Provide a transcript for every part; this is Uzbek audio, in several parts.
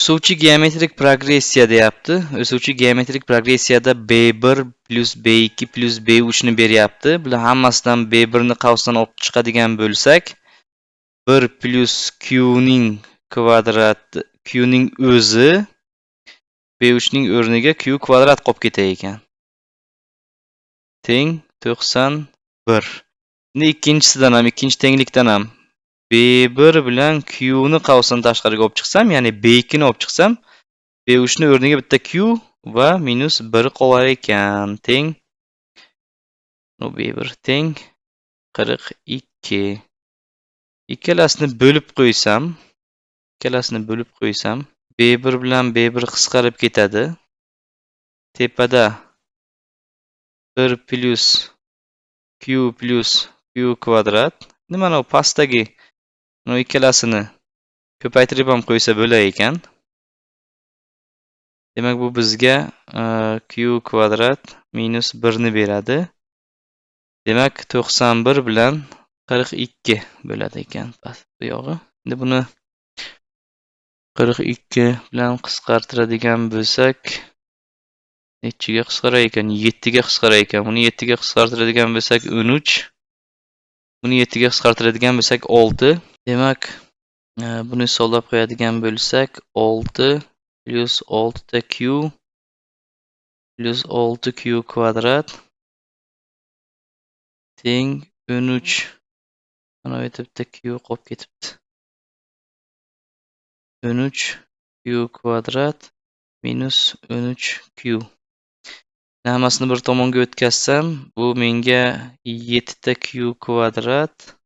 O'suvchi geometrik progressiya deyapti. O'suvchi geometrik progressiyada B1 plus B2 plus B3 ni beryapti. Bular hammasidan B1 ni qavsdan olib chiqadigan bo'lsak, 1 plus Q ning kvadrati, Q ning o'zi B3 ning o'rniga Q kvadrat qolib ketar ekan. Teng 91. Endi ikkinchisidan ham, ikkinchi tenglikdan ham B1 bilan Q ni qavsdan tashqariga olib chiqsam, ya'ni B2 ni olib chiqsam, B3 ni o'rniga bitta Q va minus 1 qolar ekan. Teng B1 teng 42. Ikkalasini bo'lib qo'ysam, B1 bilan B1 qisqarib ketadi. Tepada 1 plus Q plus Q kvadrat. Nimani u pastdagi mana ikkalasini ko'paytirib ham qo'ysa bo'lar ekan. Demak, bu bizga Q kvadrat minus 1 ni beradi. Demak, 91 bilan 42 bo'ladi ekan bu yog'i. Endi buni 42 bilan qisqartiradigan bo'lsak, nechiga qisqarar ekan? 7 ga qisqarar ekan. Buni 7 ga qisqartiradigan bo'lsak 13. Buni 7 ga qisqartiradigan bo'lsak 6. Demak, buni hisoblab qo'yadigan bo'lsak, 6 plus 6 ta Q plus 6 Q kvadrat teng 13. Mana bu yerda bitta Q qolib ketibdi. 13 Q kvadrat minus 13 Q. Hammasini bir tomonga o'tkazsam, bu menga 7 ta Q kvadrat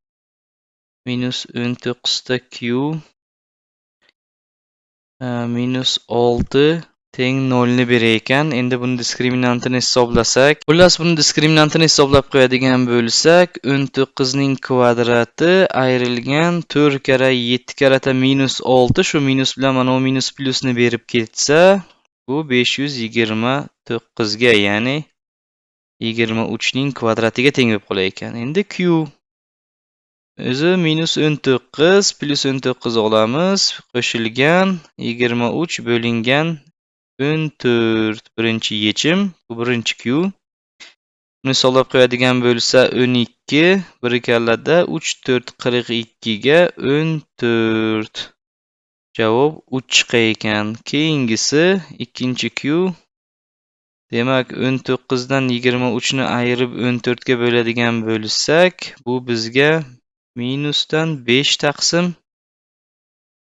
minus 19 ta Q minus 6 teng 0 ni berar ekan. Endi buni diskriminantini hisoblasak, xullas buni diskriminantini hisoblab qo'yadigan bo'lsak, 19 ning kvadrati ayrilgan 4 karra 7 karata minus 6, shu minus bilan mana bu minus plyusni berib ketsa, bu 529 ga, ya'ni 23 ning kvadratiga teng bo'lib qolar ekan. Endi Q o'zi minus 19 plus 19 olamiz, qo'shilgan 23 bo'lingan 14 birinchi yechim, bu birinchi Q. Buni hisoblab qo'yadigan bo'lsa 12, bir kallada 3 4 42 ga 14. Javob 3 chiqar ekan. Keyingisi ikkinchi Q. Demak, 19 dan 23 ni ayirib 14 ga bo'ladigan bo'lsak, bu bizga minusdan 5 taqsim,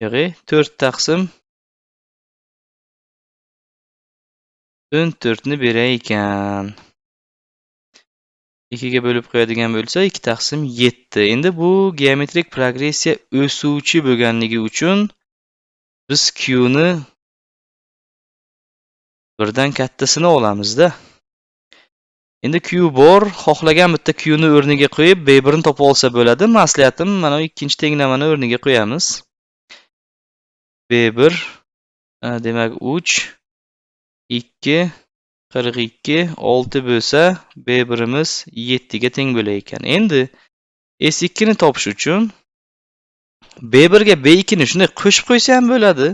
yo'q, 4 taqsim 14 ni berar ekan. 2 ga bo'lib qo'yadigan bo'lsa 2 taqsim 7. Endi bu geometrik progressiya o'suvchi bo'lganligi uchun biz Q ni birdan kattasini olamizda. Endi Q bor, xohlagan bitta Q ni o'rniga qo'yib B1 ni topib olsa bo'ladi. Maslahatim mana ikkinchi tenglamani o'rniga qo'yamiz. B1 demak 3 2 42 6 bo'lsa B1imiz 7 ga teng bo'lar ekan. Endi S2 ni topish uchun B1 ga B2 ni shunday qo'shib qo'ysa ham bo'ladi.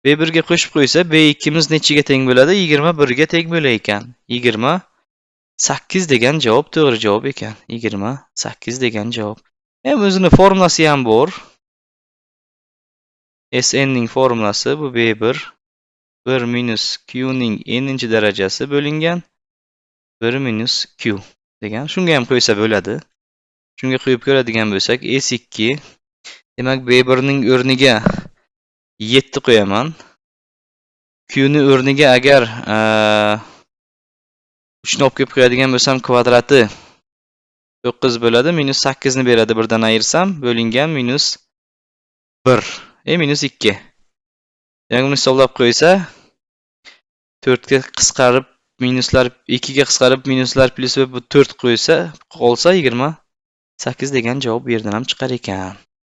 B1 ga qo'shib qo'ysa B2imiz nechiga teng bo'ladi? 21 ga teng bo'lar ekan. 28 degan javob to'g'ri javob ekan. 28 degan javob. Hem o'zini formulasi ham bor. Sn ning formulasi bu B1 1 minus Q ning n-inchi darajasi bo'lingan 1 minus Q degan. Shunga ham qo'ysa bo'ladi. Shunga qo'yib ko'radigan bo'lsak, S2 demak B1 ning o'rniga 7 qo'yaman. Q ni o'rniga agar 3 ni olib kelib qo'yadigan bo'lsam, kvadrati 9 bo'ladi, minus 8 ni beradi, birdan ayirsam, bo'lingan minus 1, minus 2. Demak, buni hisoblab qo'ysa 4 ga qisqarib minuslar 2 ga qisqarib minuslar plyus bo'lib bu 4 qo'ysa qolsa 28 degan javob bu yerdan ham chiqar ekan.